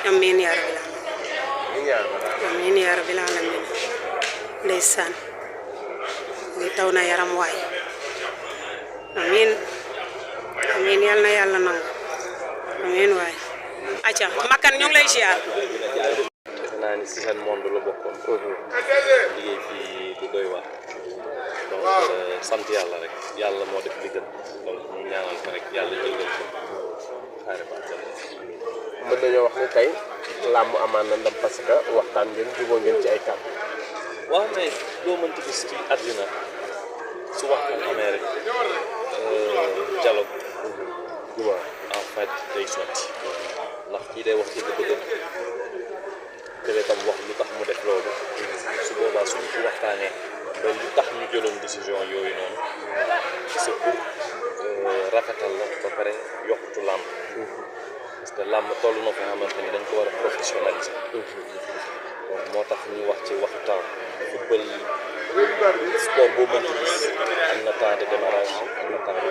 amiin yaa rabbil amiin yaa rabbil aalamiin ndeysaan li taw na yaram waay amiin amiin yal na yàlla nangu amiin waay acca makkan ñu ngi lay ziar defe naa ni si seen monde la bokkoon liggéey fii du doy waar donc sant yàlla rek yàlla moo def li gën donc ñu ñaanal ko rek yàlla jëgal ko xaare ba mën nañoo wax ni tey làmb amaan na ndam parce que waxtaan ngeen juboo ngeen ci ay kàddu waaw mais doo mënti gis ci àddina su waxtaan amee rek dialogue waaw en fait day sotti ndax kii day wax ci bëgg te tam wax lu tax mu def loolu su boobaa suñu ci waxtaanee ba lu tax ñu jëloon décision yooyu noonu c'est pour rafetal la ba pare yokkutu làmb parce que làmb toll na fa xamante ni dañ ko war a professionnaliser donc moo tax ñu wax ci waxu temps football sport boo mënti gis am na temps de démarrage am na temps de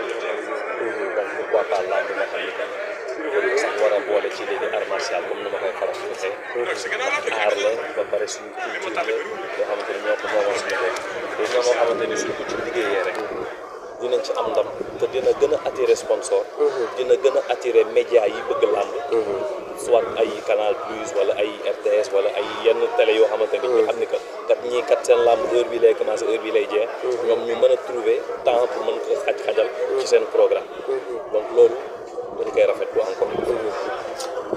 donc pourquoi pas làmb nga xam ni sax war a boole ci léegi art martial comme ni ma koy faral di waxee aar la ba pare suñu culture la yoo xamante ni ñoo ko moomal suñu bopp te ñoo xamante ni suñu ko ci liggéeyee rek dinañ ci am ndam te dina gën a attirer sponsor dina gën a attirer média yi bëgg làmb soit ay Canal Plus wala ay RTS wala ay yenn télé yoo xamante ni ñu xam ni kat ñii kat seen làmb heure bi lay commencé heure bi lay jeex ñoom ñu mën a trouver temps pour mën ko xajal ci seen programme donc loolu dañ koy rafetlu encore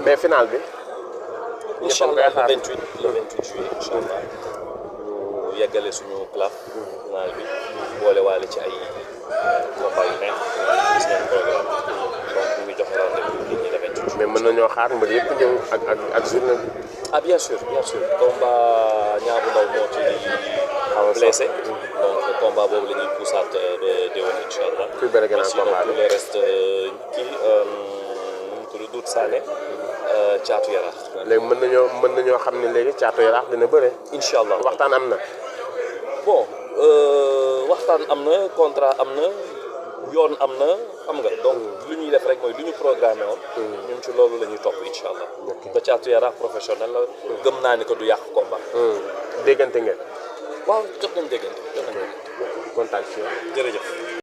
mais final bi incha allah le 28 juillet incha allah ñu yeggale suñu claf final bi boole waale ci ay combat yu neex gis ngeen programme donc ñu ngi joxe rendez-vous nit ñi le 28 mais mën nañoo xaar mbir yëpp ñëw ak journée bi ah bien sûr combat Niang bu Ndaw moo ci blessé donc combat boobu la ñuy poussaat ba déwén incha allah kuy bëre gannaaw combat tout le reste kii tudd Doudou Sané Caatu Yaraax léegi mën nañoo xam ne léegi Caatu Yaraax dina bëre incha allah waxtaan am na bon waxtaan am na contrat am na yoon am na xam nga donc lu ñuy def rek mooy lu ñu programmé woon ñun ci loolu la ñuy topp incha allah te Caatu Yaraax professionnel la gëm naa ni ko du yàq combat déggante ngeen waaw jot nañ déggante kontaan ci jërëjëf